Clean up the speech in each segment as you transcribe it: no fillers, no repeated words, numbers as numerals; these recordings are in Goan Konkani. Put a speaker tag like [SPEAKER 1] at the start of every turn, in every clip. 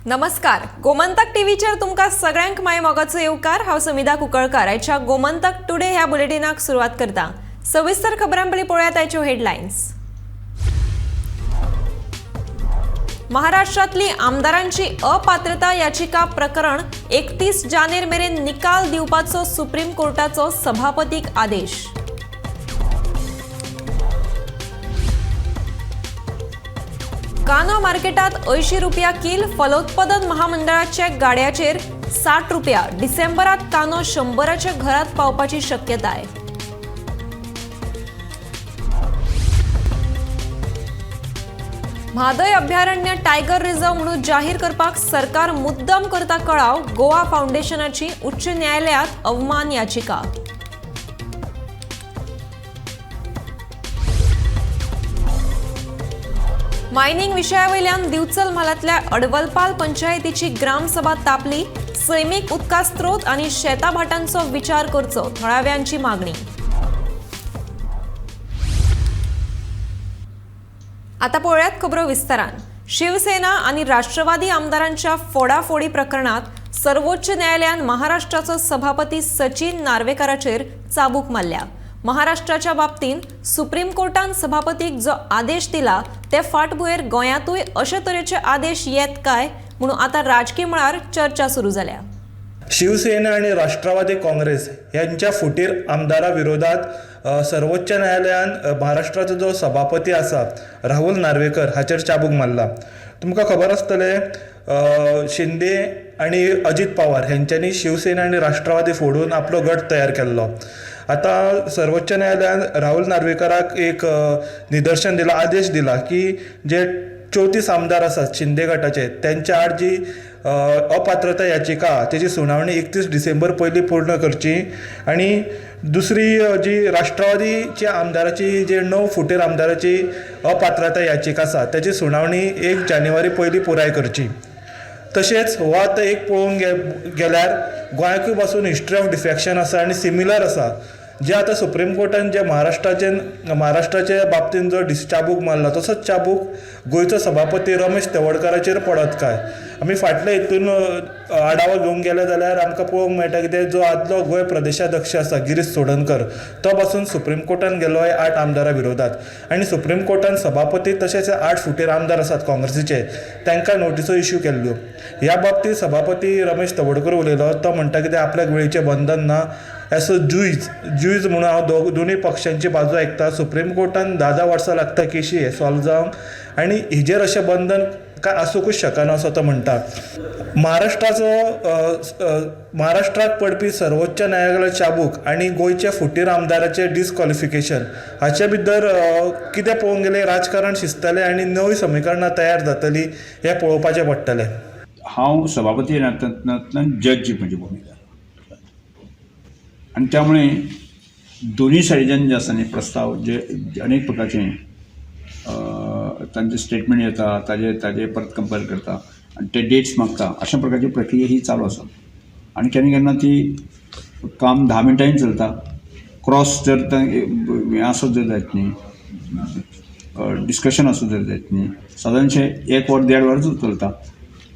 [SPEAKER 1] नमस्कार, गोमंतक टीव्हीचेर तुमकां सगळ्यांक माय मोगाचो येवकार. हांव समिधा कुंकळकार आयच्या गोमंतक टुडे ह्या बुलेटिनाक सुरवात करता. सविस्तर खबरां पयलीं पळोवया आयच्यो हेडलायन्स. महाराष्ट्रातली आमदारांची अपात्रता याचिका प्रकरण 31 जानेर मेरेन निकाल दिवपाचो सुप्रीम कोर्टाचो सभापतीक आदेश. कांदो मार्केटात 80 रुपया कील, फलोत्पादन महामंडळाच्या गाड्याचेर 60 रुपया. डिसेंबरात कांदो 100च्या घरात पावपाची शक्यताय. म्हादय अभयारण्य टायगर रिझर्व म्हणून जाहीर करपाक सरकार मुद्दम करता कळाव. गोवा फाउंडेशनाची उच्च न्यायालयात अवमान याचिका. मायनिंग विशयावयल्यान दिवचल म्हालांतल्या अडवलपाल पंचायतीची ग्रामसभा तापली. सैमीक उदका स्त्रोत आनी शेताभाटांचो विचार करचो, थळाव्यांची मागणी. आता पळोवयात खबरो विस्तारान. शिवसेना आनी राष्ट्रवादी आमदारांच्या फोडाफोडी प्रकरणात सर्वोच्च न्यायालयान महाराष्ट्राचो सभापती सचिन नार्वेकाराचेर चाबूक मारल्या. महाराष्ट्राच्या बाबतींत सुप्रीम कोर्टान सभापतीक जो आदेश दिला ते फाटभुंयेर गोंयांतूय अशे तरेचे आदेश येत काय म्हणून आतां राजकी मळार चर्चा सुरू जाल्या.
[SPEAKER 2] शिवसेना आणि राष्ट्रवादी काँग्रेस यांच्या फुटीर आमदारा विरोधात सर्वोच्च न्यायालयान महाराष्ट्राचो जो सभापती आसा राहुल नार्वेकर हाचेर चाबूक मारला. तुमकां खबर आसतलें, शिंदे आनी अजीत पवार हेंच्यांनी शिवसेना आनी राष्ट्रवादी फोडून आपलो गट तयार केल्लो. आतां सर्वोच्च न्यायालयान राहुल नार्वेकराक एक निदर्शन दिलां, आदेश दिला की जे 34 आमदार आसात शिंदे गटाचे तेंच्या आड जी अपात्रता याचिका तेजी सुनावणी 31 डिसेंबर पयलीं पूर्ण करची आनी दुसरी जी राष्ट्रवादीच्या आमदाराची जे 9 फुटीर आमदाराची अपात्रता याचिका आसा तेजी सुनावणी 1 जानेवारी पयलीं पुराय करची. तशेंच हो आतां एक पळोवंक गेल्यार गोंयाकूय पासून हिस्ट्री ऑफ डिफेक्शन आसा आनी सिमिलर आसा. जे आतां सुप्रीम कोर्टान जे महाराष्ट्राचे बाबतीन जो चाबूक मारला तसोच चाबूक गोंयचो सभापती रमेश तवडकाराचेर पडत काय? आमी फाटले हितून आडावो घेवंक गेले जाल्यार आमकां पळोवंक मेळटा कितें, जो आदलो गोंय प्रदेशाध्यक्ष आसा गिरीश चोडणकर तो पासून सुप्रीम कोर्टान गेलो 8 आमदारा विरोधात आनी सुप्रीम कोर्टान सभापती तशेंच 8 फुटीर आमदार आसात काँग्रेसीचे तांकां नोटिसो इश्यू केल्ल्यो. ह्या बाबतींत सभापती रमेश तवडकर उलयलो, तो म्हणटा कितें आपल्याक वेळचें बंधन ना. एसो जुईज म्हणून हांव दोनूय पक्षांची बाजू आयकता. सुप्रीम कोर्टान 10-10 वर्सां लागता केशी हे सॉल्व जावंक आनी हिजेर अशें बंधन काय आसूंकूच शकना असो तो म्हणटा. महाराष्ट्राक पडपी सर्वोच्च न्यायालय चाबूक आनी गोंयचे फुटीर आमदाराचे डिस्क्वॉलिफिकेशन हाचे भितर कितें पळोवंक गेलें राजकारण शिजतलें आनी नवी समीकरणां तयार जातली हें पळोवपाचें पडटलें.
[SPEAKER 3] हांव सभापती नात्यातल्यान जज म्हजी भुमिका आनी त्यामुळे दोन्ही सायडीच्यान जे आसा न्ही प्रस्ताव जे अनेक प्रकारचे तांचे स्टेटमेंट येता, ताजे परत कंपेर करता आनी ते डेट्स मागता. अशा प्रकारची प्रक्रिया ही चालू आसा आनी केन्ना केन्ना ती काम 10 मिनटांनी चलता. क्रॉस जर हें आसत जर जायत न्ही, डिस्कशन आसत जर जायत न्ही, सादारणशें 1 वर 1.5 वरच चलता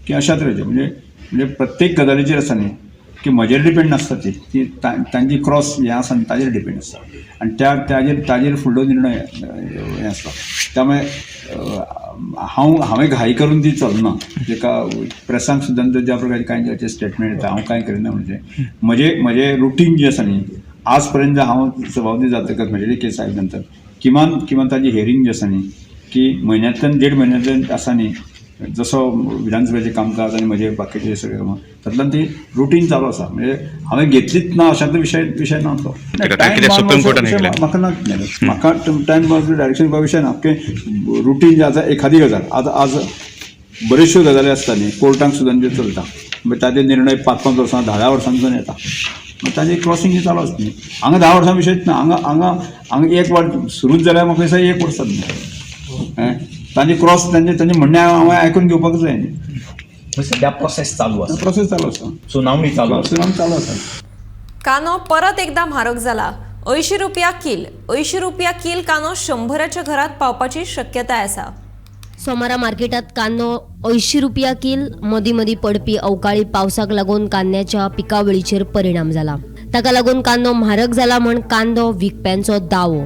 [SPEAKER 3] की अशा तरेचें. म्हणजे म्हणजे प्रत्येक गजालीचेर आसा न्ही की म्हजेर डिपेंड नासता, ती ती तांची क्रॉस हें आसा न्ही ताजेर डिपेंड आसता आनी त्या ताजेर फुडलो निर्णय हें आसता. त्यामुळे हांवें घाई करून ती चलना. जेका प्रेसांक सुद्दां ज्या प्रकारचे कांय जे स्टेटमेंट येता हांव कांय करिना. म्हणजे म्हजें रुटीन जें आसा न्ही आज पर्यंत हांव सभापती जातकच म्हजे केस आयले नंतर किमान किमान ताजी हियरींग जें आसा न्ही की म्हयन्यांतल्यान 1.5 म्हयन्यांतल्यान आसा न्ही, जसो विधानसभेचें कामकाज आनी म्हजे बाकीचे सगळे कामां तातूंतल्यान ती रुटीन चालू आसा. म्हणजे हांवें घेतलीच ना अशांतलो विशय ना तो. म्हाका ना, म्हाका टायम डायरेक्शन दिवपा विशय ना की रुटीन जें आतां एखादी गजाल आतां आज बऱ्योचश्यो गजाली आसता न्ही कोर्टांक सुद्दां ज्यो चलता ताजे निर्णय 5-5 वर्सां 10-10 वर्सांच्यान येता, मागीर ताजें क्रॉसींग चालू आसता न्ही. हांगा 10 वर्सां विशयच ना. हांगा हांगा हांगा 1 वर सुरूच जाल्यार म्हाका दिसता 1 वर्स जातलें. तांचे क्रॉस तांचे म्हणणें हांवें आयकून घेवपाक जाय न्ही.
[SPEAKER 4] सध्या प्रोसेस चालू आसा,
[SPEAKER 3] प्रोसेस चालू आसा,
[SPEAKER 4] सुनावणी चालू आसा,
[SPEAKER 3] सुनावणी चालू आसा.
[SPEAKER 1] कांदो परत एकदा म्हारग जाला. 80 रुपया कील, 80 रुपया कील कांदो 100च्या घरात पावपाची शक्यताय आसा.
[SPEAKER 5] सोमारा मार्केटात कांदो 80 रुपया कील. मदीं मदीं पडपी अवकाळी पावसाक लागून कांद्याच्या पिकावळीचेर परिणाम जाला. ताका लागून कांदो म्हारग जाला म्हण कांदो विकप्यांचो दावो.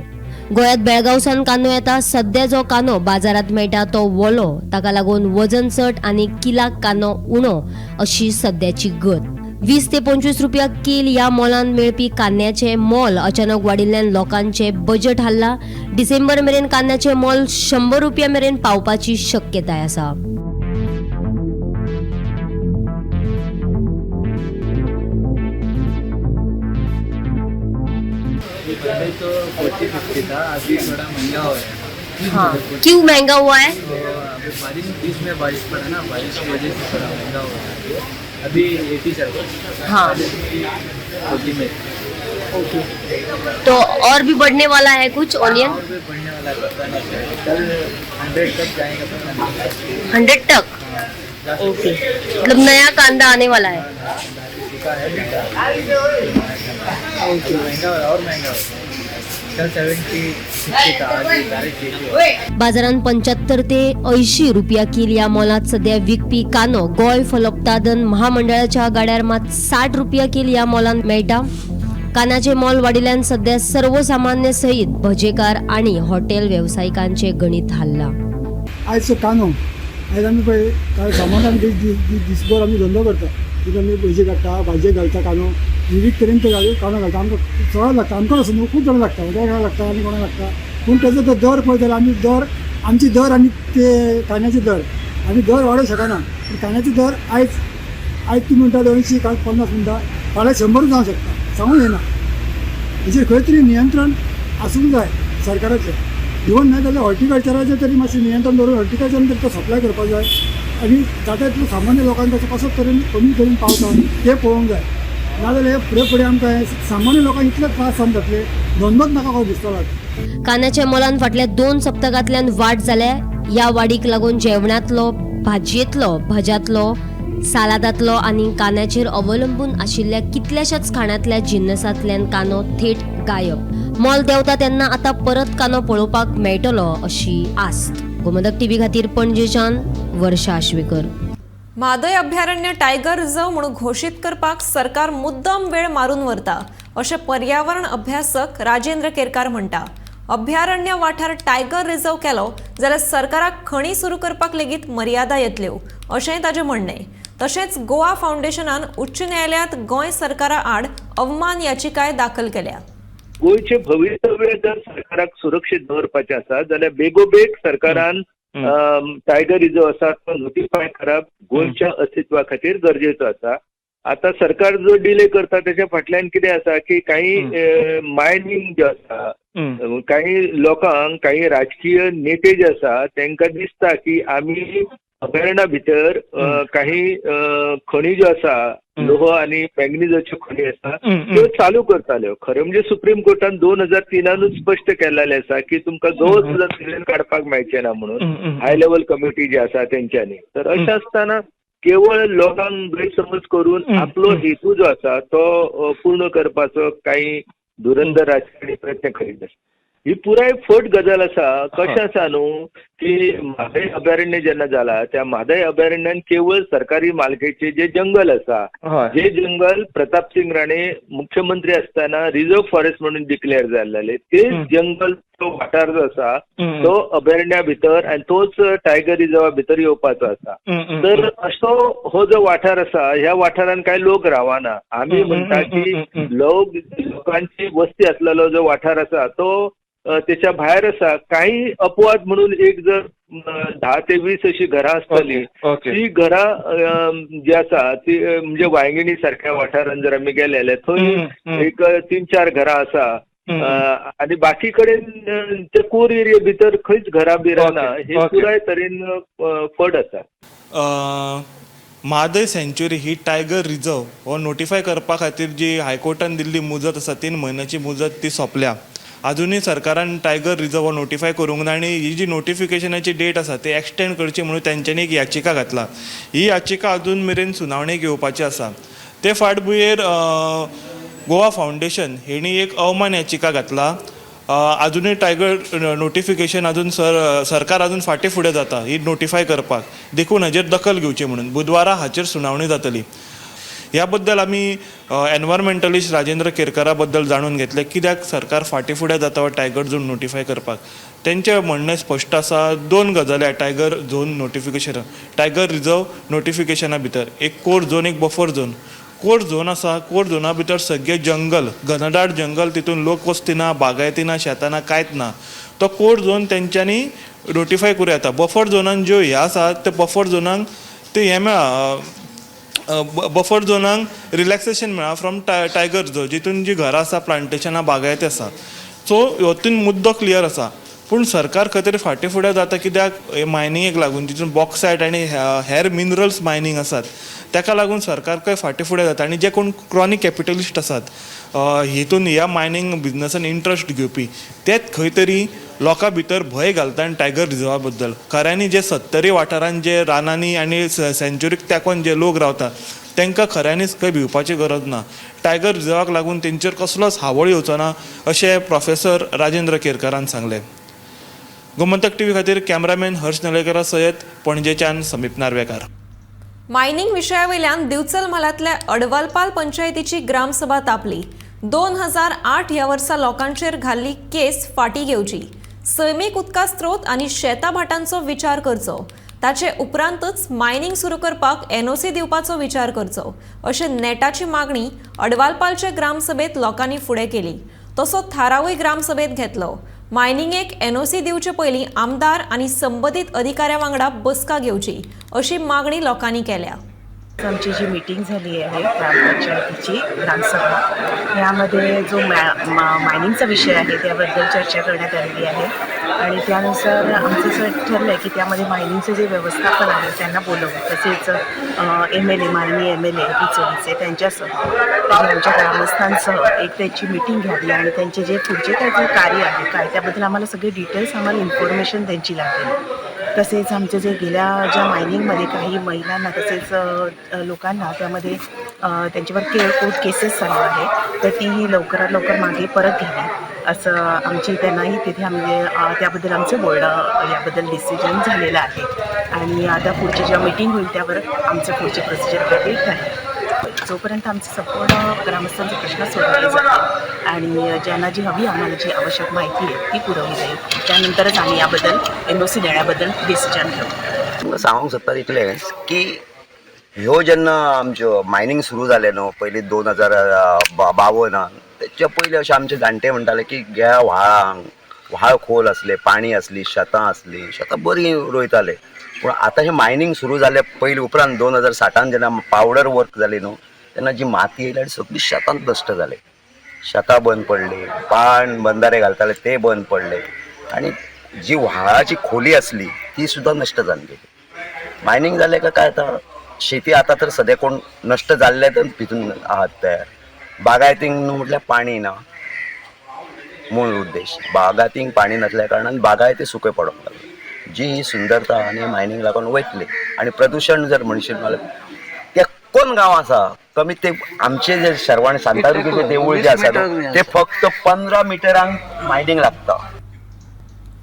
[SPEAKER 5] गोंयांत बेळगांवसान कांदो येता. सद्या जो कांदो बाजारांत मेळटा तो वोलो. ताका लागून वजन चड आनी किलाक कांदो उणो अशी सद्याची गत. 20 ते 25 रुपया कील ह्या मोलान मेळपी कांद्याचें मोल अचानक वाडिल्ल्यान लोकांचें बजट हाल्ला. डिसेंबर मेरेन कांद्याचें मोल 100 रुपया मेरेन पावपाची शक्यताय आसा.
[SPEAKER 6] पहले तो 40-50 था, अभी थोड़ा महंगा हो गया।
[SPEAKER 5] हाँ, क्यों महंगा हुआ है?
[SPEAKER 6] तो अभी बारिश, बीच में बारिश पड़ा ना, बारिश की वजह से थोड़ा महंगा हो गया। अभी 80 चल रहा है।
[SPEAKER 5] हाँ।
[SPEAKER 6] 40 में।
[SPEAKER 5] ओके, तो और भी बढ़ने वाला है कुछ ऑनियन?
[SPEAKER 6] और भी बढ़ने वाला है, पता नहीं कल 100 तक जाएगा, पता नहीं।
[SPEAKER 5] 100 तक? ओके, मतलब नया कांदा आने वाला है।
[SPEAKER 6] सूखा है ओके, महंगा हो रहा है, और महंगा हो रहा है। कल 70-60 था, आज डायरेक्ट 80।
[SPEAKER 5] बाजारात 75 ते 80 रुपया कील ह्या मोलात सध्या विकपी कांदो गोंय फलोत्पादन महामंडळाच्या गाड्यार मात 60 रुपया कील ह्या मोलान मेळटा. कांद्याचे मोल वाडिल्ल्यान सध्या सर्वसामान्य सहित भजेकार आनी हॉटेल वेवसायिकांचे गणित हाल्ला.
[SPEAKER 7] आयचो कांदो आयज आमी पळय काय सामान आमी दिसभर आमी धंदो करता. तितून आमी पयशे काडटा, भाजयेक घालता कांदो, विवीध तरेन ते कांदो घालता. आमकां सगळ्याक लागता, आमकां आसूं न्हू, खूब जाणां लागता, गोंयकारांक लागता आनी कोणाक लागता. पूण तेजो तो दर पळयत जाल्यार आमी दर, आमची दर आनी ते कांद्याचे दर आमी दर वाडोवंक शकना. पूण कांद्याचे दर आयज आयज तूं म्हणटा 200, काल 50 म्हणटा, फाल्यां 100 जावंक शकता, सांगूंक येना. हेचेर खंय तरी नियंत्रण आसूंक जाय सरकाराचें. इवन न्हय जाल्यार हॉर्टिकल्चराचें तरी मातशें नियंत्रण दवरून हॉर्टिकल्चरान तरी तो सप्लाय करपाक जाय आनी जाता तितलो सामान्य लोकांक ताचो कसो तरेन कमी तरेन पावता तें पळोवंक जाय. नाजाल्यार हे फुडें फुडें आमकां हे सामान्य लोकांक इतले त्रास जावन जातले, धंदोच नाका कसो दिसतलो आतां.
[SPEAKER 5] कांद्याच्या मोलान फाटल्या 2 सप्तकांतल्यान वाड जाल्या. ह्या वाडीक लागून जेवणांतलो, भाजयेंतलो, भज्यांतलो, सालादांतलो आनी कांद्याचेर अवलंबून आशिल्ल्या कितल्याशाच खाणांतल्या जिन्नसांतल्यान कांदो थेट गायब. मोल देंवता तेन्ना आतां परत कांदो पळोवपाक मेळटलो अशी आस्त. गोमंतक टीव्ही खातीर पणजेच्यान वर्षा आश्वेकर.
[SPEAKER 1] म्हादय अभयारण्य टायगर रिझर्व म्हणून घोशीत करपाक सरकार मुद्दम वेळ मारून व्हरता अशें पर्यावरण अभ्यासक राजेंद्र केरकार म्हणटा. अभयारण्य वाठार टायगर रिझर्व केलो जाल्यार सरकाराक खणी सुरू करपाक लेगीत मर्यादा येतल्यो अशेंय ताजें म्हणणें. तशेंच गोवा फावंडेशनान उच्च न्यायालयांत गोंय सरकारा आड अवमान याचिकाय दाखल केल्या.
[SPEAKER 8] गोंयचें भवितव्य जर सरकाराक सुरक्षीत दवरपाचें आसा जाल्यार बेगोबेग सरकारान टायगर रिझर्व आसा तो नोटिफाय करप गोंयच्या अस्तित्वा खातीर गरजेचो आसा. आतां सरकार जो डिले करता तेच्या फाटल्यान कितें आसा की काही मायनींग जें आसा, काही लोकांक, काही राजकीय नेते जे आसा तांकां दिसता की आमी अभयारण्या भितर काही खणी ज्यो आसा, लोह आनी मॅग्निजाच्यो खणी आसा त्यो चालू करताल्यो. खरें म्हणजे सुप्रीम कोर्टान 2003 स्पश्ट केल्लें आसा की तुमकां गवत सुद्दां थंयच्यान काडपाक मेळचें ना म्हणून, हाय लेवल कमिटी जी आसा तेंच्यांनी. तर अशें आसतना केवळ लोकांक गैरसमज करून आपलो हेतू जो आसा तो पूर्ण करपाचो काही धुरंधर राजकारणी प्रयत्न करीत आसा. ही पुराय फट गजाल आसा. कशें आसा न्हू की म्हादय अभयारण्य जेन्ना जाला त्या म्हादय अभयारण्यान केवळ सरकारी मालकेचे जे जंगल आसा, जे जंगल प्रतापसिंग राणे मुख्यमंत्री आसतना रिझर्व फॉरेस्ट म्हणून डिक्लेअर जाल्ले, ते जंगल तो वाठार जो आसा तो अभयारण्या भितर आनी तोच टायगर रिझर्वा भितर येवपाचो आसा. तर असो हो जो वाठार आसा ह्या वाठारान कांय लोक रावना. आमी म्हणटा की लोक लोकांची वस्ती आसलेलो जो वाठार आसा तो त्याच्या भायर आसा. काही अपवाद म्हणून एक जर 10 ते 20 अशी घरां आसतली, ती घरां जी आसा ती म्हणजे वांयगिणी सारख्या वाठारान जर आमी गेले जाल्यार थंय एक 3-4 घरां आसा आनी बाकी कडेन ते कोर एरिया भितर खंयच घरां बिरां ना. हे पुराय तरेन फट आसा.
[SPEAKER 2] म्हादय सँच्युरी ही टायगर रिजर्व हो नोटिफाय करपा खातीर जी हायकोर्टान दिल्ली मुजत आसा, 3 म्हयन्याची मुजत ती सोंपल्या. अजुनूय सरकारान टायगर रिजर्व हो नोटिफाय करूंक ना आनी ही जी नोटिफिकेशनाची डेट आसा ती एक्सटेंड करची म्हणून तेंच्यांनी एक याचिका घातला. ही याचिका अजून मेरेन सुनावणेक येवपाची आसा. ते फाटभुंयेर गोवा फावंडेशन हेणी एक अवमान याचिका घातला. आजुनूय टायगर नोटिफिकेशन अजून सरकार अजून फाटीं फुडें जाता ही नोटिफाय करपाक, देखून हाजेर दखल घेवची म्हणून बुधवारा हाचेर सुनावणी जातली. ह्या बद्दल आमी एनवायरमेंटलिस्ट राजेंद्र केरकरा बद्दल जाणून घेतलें, कित्याक सरकार फाटीं फुडें जाता हो टायगर झोन नोटिफाय करपाक. तेंचें म्हणणें स्पश्ट आसा, दोन गजाली tiger zone notification, tiger reserve नोटिफिकेशना भितर एक कोर झोन, एक बफर झोन. कोर झोन आसा, कोर झोना भितर सगळें जंगल, घनदाट जंगल, तितून लोक वस्ती ना, बागायती ना, शेतां ना, कांयच ना. तो कोर झोन तेंच्यांनी नोटिफाय करूं येता. बफर झोनान ज्यो हें आसा ते बफर झोनाक ते हें मेळ्ळा, बफर झोनाक रिलॅक्सेशन मेळ्ळा फ्रॉम टायगर झोन, जितून जी घरां आसा, प्लांटेशनां, बागायती आसा. सो हितून मुद्दो क्लियर आसा, पूण सरकार खंय तरी फाटीं फुडें जाता कित्याक मायनिंगेक लागून, जितून बॉक्सायट आनी हेर मिनरल्स मायनींग आसात ताका लागून सरकार खंय फाटीं फुडें जाता. आनी जे कोण क्रॉनीक कॅपिटलिस्ट आसात हितून ह्या मायनींग बिजनसान इंट्रस्ट घेवपी, तेच खंय तरी लोकां भितर भंय घालता आनी टायगर रिजर्वा बद्दल. खऱ्यांनी जे सत्तरी वाठारान जे रानांनी आनी सँच्युरीक तेंकोन जे लोक रावता तांकां खऱ्यांनीच खंय भिवपाची गरज ना. टायगर रिजर्वाक लागून तेंचेर कसलोच हावळ येवचो ना अशें प्रोफेसर राजेंद्र केरकरान सांगलें. गोमंतक टीव्ही खातीर कॅमेरामॅन हर्ष नलेकरा सयत पणजेच्यान समीप नार्वेकार.
[SPEAKER 1] मायनिंग विशयावयल्यान दिवचल म्हालांतल्या अडवालपाल पंचायतीची ग्रामसभा तापली. 2008 ह्या वर्सा लोकांचेर घाल्ली केस फाटीं घेवची, सैमीक उदका स्रोत आनी शेतां भाटांचो विचार करचो, ताचे उपरांतच मायनिंग सुरू करपाक एनओसी दिवपाचो विचार करचो अशें नेटाची मागणी अडवालपालचे ग्रामसभेत लोकांनी फुडें केली. तसो थारावूय ग्रामसभेत घेतलो. मायनिंगेक एनओसी दिवचे पयलीं आमदार आनी संबंदीत अधिकाऱ्यां वांगडा बसका घेवची अशी मागणी लोकांनी केल्या.
[SPEAKER 9] आमची जी मीटिंग झाली आहे ग्रामपंचायतीची ग्रामसभा, यामध्ये जो मायनिंगचा विषय आहे त्याबद्दल चर्चा करण्यात आलेली आहे आणि त्यानुसार आमचं असं ठरलं आहे की त्यामध्ये मायनिंगचं जे व्यवस्थापन आहे त्यांना बोलवून, तसेच एमएलए, माननीय एमएलए डिचोलीचे त्यांच्यासह म्हणजे आमच्या ग्रामस्थांसह एक त्याची मीटिंग घ्यावी आणि त्यांचे जे पुढचे काय जे कार्य आहे काय त्याबद्दल आम्हाला सगळे डिटेल्स, आम्हाला इन्फॉर्मेशन त्यांची लागेल. तसेच आमचे जे गेल्या ज्या मायनिंगमध्ये काही महिलांना तसेच लोकांना त्यामध्ये त्यांच्यावर कोर्ट केसेस चालू आहे, तर तीही लवकरात लवकर मागे परत घ्यावी असं आमची त्यांनाही तिथे आम्ही त्याबद्दल आमचं बोलणं, याबद्दल डिसिजन झालेलं आहे आणि आता पुढची जेव्हा मीटिंग होईल त्यावर आमचं पुढचे प्रोसिजर काय ते ठरेल. जोपर्यंत आमचे संपूर्ण ग्रामस्थांचे प्रश्न सोडवले जातील आणि ज्यांना जी हवी आम्हाला जी आवश्यक माहिती आहे ती पुरवली जाईल, त्यानंतरच आम्ही याबद्दल एनओसी देण्याबद्दल डिसिजन घेऊ.
[SPEAKER 10] तुमकां सांगूंक सोदता तितलेंच की ह्यो जेन्ना आमच्यो मायनींग सुरू जालें न्हू पयलीं 2052 तेच्या पयलीं अशें आमचे जाणटे म्हणटाले की ह्या व्हाळांक व्हाळ खोल आसले, पाणी आसली, शेतां आसली, शेतां बरीं रोयताले. पूण आतां हें मायनींग सुरू जालें पयलीं उपरांत 2060 जेन्ना पावडर वर्क जाली न्हू तेन्ना जी माती येयली आनी सगळी शेतांत नश्ट जाली. शेतां बंद पडली, बाण बंदारे घालताले ते बंद पडले आनी जी व्हाळाची खोली आसली ती सुद्दां नश्ट जावन गेली. मायनींग जालें काय काय आतां शेती आतां तर सद्या कोण नश्ट जाल्ले तर भितून आहात तयार. बागायतींक न्हू म्हटल्यार पाणी ना, मूळ उद्देश बागायतींक पाणी नासल्या कारणान बागायती सुके पडोंक लागले. जी ही सुंदरता आनी मायनींग लागून वयतली. आनी प्रदुशण जर म्हणशीत जाल्यार ते कोण गांव आसा कमीत ते आमचे जे शर्वाण सांतादुर्गेचें देवूळ जें आसा न्हू ते फक्त 15 मिटरांक मायनींग लागता.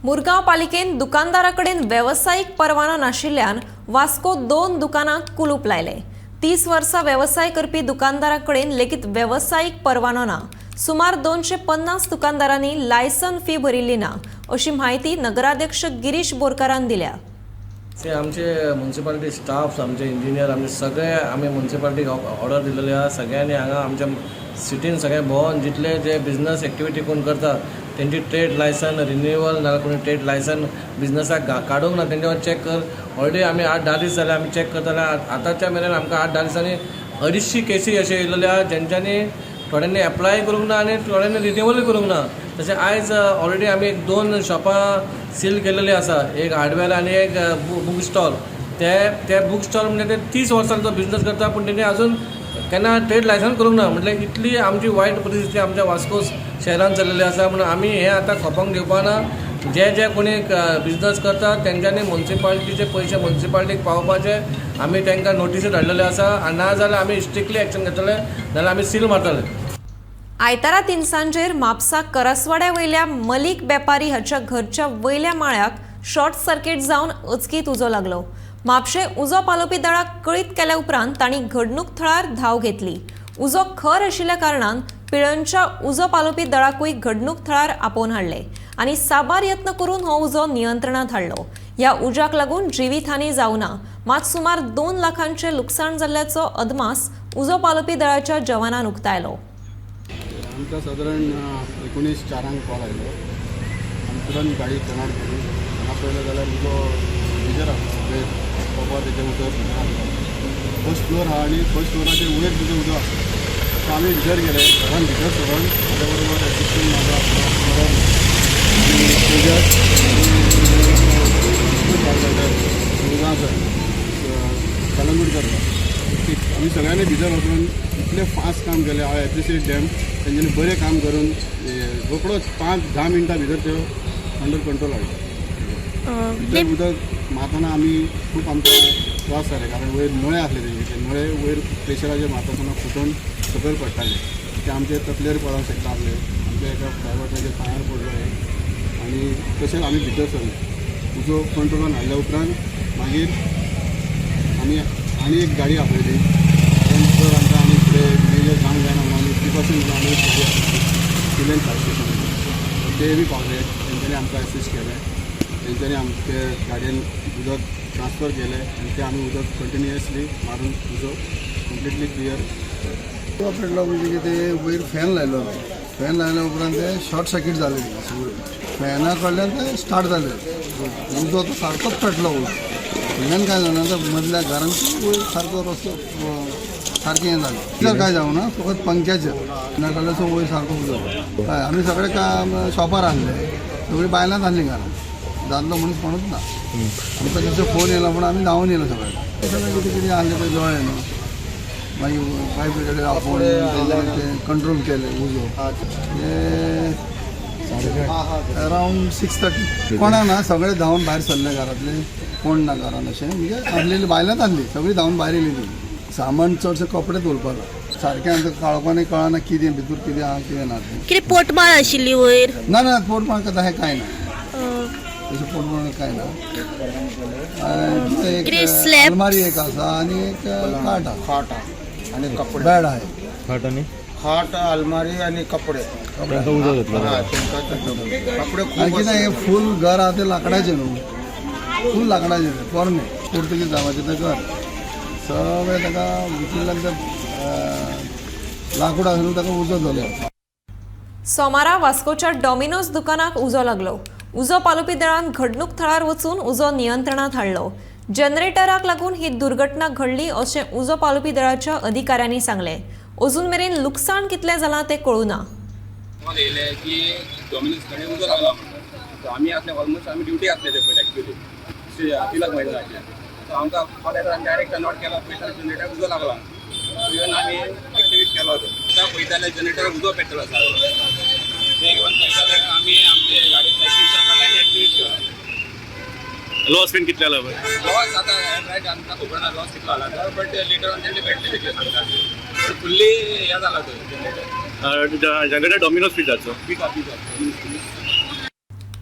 [SPEAKER 1] मुरगांव पालिकेन दुकानदाराकडेन वेवसायीक परवानो नाशिल्ल्यान वास्को 2 दुकानांक कुलूप लायले. 30 वर्सां वेवसाय करपी दुकानदाराकडेन लेगीत वेवसायीक परवानो ना. सुमार 250 दुकानदारांनी लायसन फी भरिल्ली ना अशी म्हायती नगराध्यक्ष गिरीश बोरकारान दिल्या.
[SPEAKER 11] ते आमचे मुन्सिपालिटी स्टाफ, आमचे इंजिनियर, आमचे सगळे आमी मुन्सिपालिटीक ऑर्डर दिलेली आहा. सगळ्यांनी हांगा आमच्या सिटीन सगळे भोंवन जितले जे बिजनस एक्टिविटी कोण करता तेंची ट्रेड लायसन रिन्युअल नाजाल्यार कोणी ट्रेड लायसन बिजनसाक काडूंक ना तेंच्यावर चॅक कर. ऑलरेडी आमी 8-10 दीस जाले आमी चॅक करताले. आतांच्या मेरेन आमकां 8-10 दिसांनी 250 केसी अश्यो येयलेल्यो आहा जेंच्यांनी थोड्यांनी एप्लाय करूंक ना आनी थोड्यांनी रिन्युअलूय करूंक ना. तशें आयज ऑलरेडी आमी एक 2 शॉपां सील केलेली आसा, एक हार्डवेअर आनी एक बूक स्टॉल. ते बूक स्टॉल म्हणजे ते 30 वर्सांचो बिजनस करता पूण तेणी अजून केन्ना ट्रेड लायसन करूंक ना. म्हटल्यार इतली आमची वायट परिस्थिती आमच्या वास्को शहरान चल्लेली आसा. म्हणून आमी हें आतां खपोंक दिवपा ना. जे जे कोणी बिजनस करता तेंच्यांनी मुन्सिपालिटीचे पयशे मुन्सिपालिटीक पावोवपाचे आमी तांकां नोटिसी धाडलेल्यो आसा आनी ना जाल्यार आमी स्ट्रिक्टली एक्शन घेतले, नाजाल्यार आमी सील मारतले.
[SPEAKER 1] आयतारा तिनसांजेर म्हापसा करसवाड्या वयल्या मलीक बेपारी हाच्या घरच्या वयल्या माळ्याक शॉर्ट सर्किट जावन अचकीत उजो लागलो. म्हापशें उजो पालोवपी दळाक कळीत केल्या उपरांत तांणी घडणूक थळार धांव घेतली. उजो खर आशिल्ल्या कारणान पिळर्णच्या उजो पालोवपी दळाकूय घडणूक थळार आपोवन हाडले आनी साबार यत्न करून हो उजो नियंत्रणांत हाडलो. ह्या उज्याक लागून जिवीतहानी जावना, मात सुमार 2 लाखांचें लुकसाण जाल्ल्याचो अदमास उजो पालोवपी दळाच्या जवानान उक्तायलो.
[SPEAKER 12] आमकां सादारण 8:45 कॉल आयलो. आमी तुरंत गाडी टर्न आउट केली. हांगा पळयलें जाल्यार उजो मेजर आसलो, वयर टॉपार तेजें उदक भितर आसलो. फर्स्ट फ्लोर आहा आनी फर्स्ट फ्लोराचेर वयर तेजो उजो आसलो. सो आमी भितर गेले, घरान भितर सरून म्हाज्या बरोबर एसिस्टंट म्हाजो आसलो मदन आनी तेजस मुरगांव सर कलंगूटकर. आमी सगळ्यांनी भितर वचून इतलें फास्ट काम केलें. हांव एप्रिशिएट डॅम, तेंच्यांनी बरें काम करून रोकडोच 5-10 मिनटां भितर त्यो अंडर कंट्रोल हाडलें. भितर उदक मारतना आमी खूब आमकां त्रास जाले, कारण वयर नळे आसले तेंचे, ते नळे वयर प्रेशराचेर मारता फुटून सकयल पडटाले. ते आमचे तकलेर पडोंक शकता आसले. आमच्या एका ड्रायव्हराच्या पांयार पडलो आनी तशेंच आमी भितर सरले. उजो कंट्रोलान हाडल्या उपरांत मागीर आमी आनी एक गाडी आपयली, कारण चड आमकां आनी फुडें मेजर जावंक जायना म्हणून आमी प्रिकॉशन म्हणून आनी एक गाडी आपयली पिलेन फायर स्टेशनार. ते बी पावले, तेंच्यांनी आमकां एसिस्ट केलें. तेंच्यांनी आमचे गाडयेन उदक ट्रान्सफर केलें आनी तें आमी उदक कंटिन्युअसली मारून उजो कंप्लिटली क्लियर.
[SPEAKER 13] पेटलो म्हणजे कितें, वयर फॅन लायलो, फॅन लायल्या उपरांत ते शॉर्ट सर्कीट जालें. सगळें फॅना कडल्यान ते स्टार्ट जालें. उजो तो सारकोच पेटलो. फॅन काय जाणा तर मदल्या घरान वयर सारको रस्तो सारकें हें जालें. भितर काय जावना, फकत पंख्याचेर फॅना कडल्यान वयर सारको उजो. हय, आमी सगळे काम शॉपार आसले, सगळीं बायलांच आसलीं घरान, दादलो मनीस कोणूच ना. आमकां जसो फोन येयलो म्हणून आमी धांवून येयलो. सगळे सगळें कितें कितें आसलें पळय जळ्ळें न्हू. मागीर फायर ब्रिगेड आपोवन ते कंट्रोल केले उजो. अरावंड 6:30 कोणा ना, सगळे धांवन भायर सरले घरांतले, कोण ना घरान अशें म्हणजे आसलेली बायलांच आसली, सगळीं धांवन भायर येयली. ती सामान चडशे कपडे दवरपाक सारकें आमकां काळोखानूय कळना कितें भितर कितें आहा कितें ना तें.
[SPEAKER 14] कितें पोटमाळ आशिल्ली वयर?
[SPEAKER 13] ना ना, पोटमाळ तशें कांय ना, तशें पोटमाळ कांय ना. एक अलमारी एक आसा आनी एक खाट आहा,
[SPEAKER 12] खाट आहा आनी कपडे,
[SPEAKER 13] बेड आहे,
[SPEAKER 2] खाट आनी
[SPEAKER 12] खाट, अलमारी आनी कपडे. कपडे
[SPEAKER 13] आनी कितें हें फूल घर आहा तें लांकडाचें न्हू, फूल लांकडाचें तें पोरणें पुर्तुगीज जावाचें तें घर. सगळें ताका भितरल्यान तें लांकूड आसा न्हू ताका उजो जालो.
[SPEAKER 1] सोमारा वास्कोच्या डॉमिनोज दुकानाक उजो लागलो. उजो पालोवपी दळान घडणूक थळार वचून उजो नियंत्रणांत हाडलो. जनरेटराक लागून ही दुर्घटना घडली अशें उजो पालोवपी दळाच्या अधिकाऱ्यांनी सांगलें. अजून मेरेन लुकसाण कितलें जालां तें कळूं ना.
[SPEAKER 15] कॉल येयले की डॉमिनोज कडेन उजो लागला म्हणून. सो आमी आसले ऑलमोस्ट आमी ड्युटी आसले ते पयले एक्चुली तिलक मैदानाचेर. सो आमकां कॉल येता आमी डायरेक्ट टर्न आवट केला, पळयता जनरेटराक उजो लागला. इवन आमी एक्टिवेट केलो तो आतां पळयता जनरेटराक उजो पेट्रोल आसा ते घेवन पळयता आमी आमचे गाडी काडला आनी एक्टिवेट केला.
[SPEAKER 16] लॉस बीन कितले जाला पळय?
[SPEAKER 15] लॉस आतां रायट आमकां खबर ना लॉस कितलो जाला तो, बट लेटर ऑन तेंचे भेटले ते सांगता, बट फुल्ली हें जाला तो जनरेटर.
[SPEAKER 16] जनरेटर डॉमिनोज पिझ्झाचो.
[SPEAKER 15] पिझ्झा.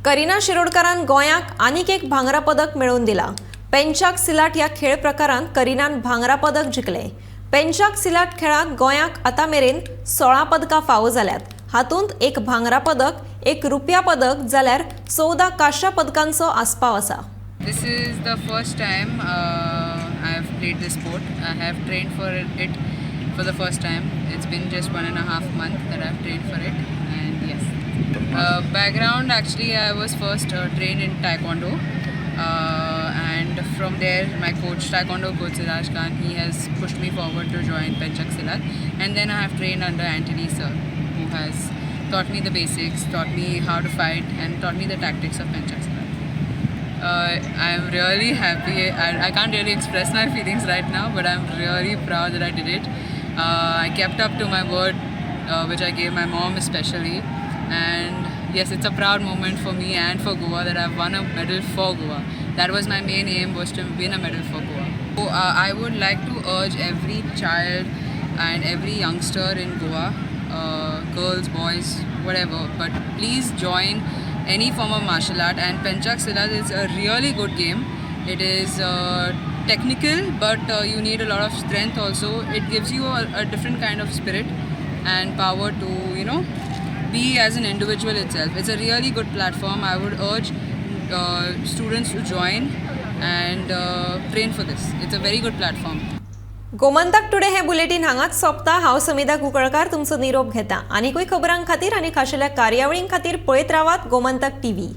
[SPEAKER 1] करीना शिरोडकारान गोंयाक आनीक एक भांगरा पदक मेळोवन दिला. पेंचाक सिलाट ह्या खेळ प्रकारांत करीनान भांगरा पदक जिखलें. पेंचाक सिलाट खेळांत गोंयाक आतां मेरेन 16 पदकां फावो जाल्यात. हातूंत एक भांगरा पदक, एक रुपया पदक जाल्यार 14 कांश्या पदकांचो आस्पाव आसा.
[SPEAKER 17] This is the first time I have played this sport. I have trained for it for the first time. It's been just 1.5 months that I've trained for it, and yes. Background, actually I was first trained in Taekwondo, and from there my coach, Taekwondo coach Siraj Khan, he has pushed me forward to join Pencak Silat, and then I have trained under Anthony sir, who has taught me the basics, taught me how to fight, and taught me the tactics of Pencak Silat. I'm really happy. I can't really express my feelings right now, but I'm really proud that I did it. I kept up to my word, which I gave my mom especially. And yes, it's a proud moment for me and for Goa that I've won a medal for Goa. That was my main aim, was to win a medal for Goa. So, I would like to urge every child and every youngster in Goa, Girls, boys, whatever, but please join any form of martial art, and Pencak Silat is a really good game. It is technical, but you need a lot of strength also. It gives you a different kind of spirit and power to, be as an individual itself. It's a really good platform. I would urge students to join and train for this. It's a very good platform.
[SPEAKER 1] Gomantak today हें बुलेटीन हांगाच सोंपता. हांव समिधा कुंकळकार तुमचो निरोप घेता. आनीकूय खबरां खातीर आनी खाशेल्या कार्यावळीं खातीर पळयत रावात गोमंतक टीव्ही.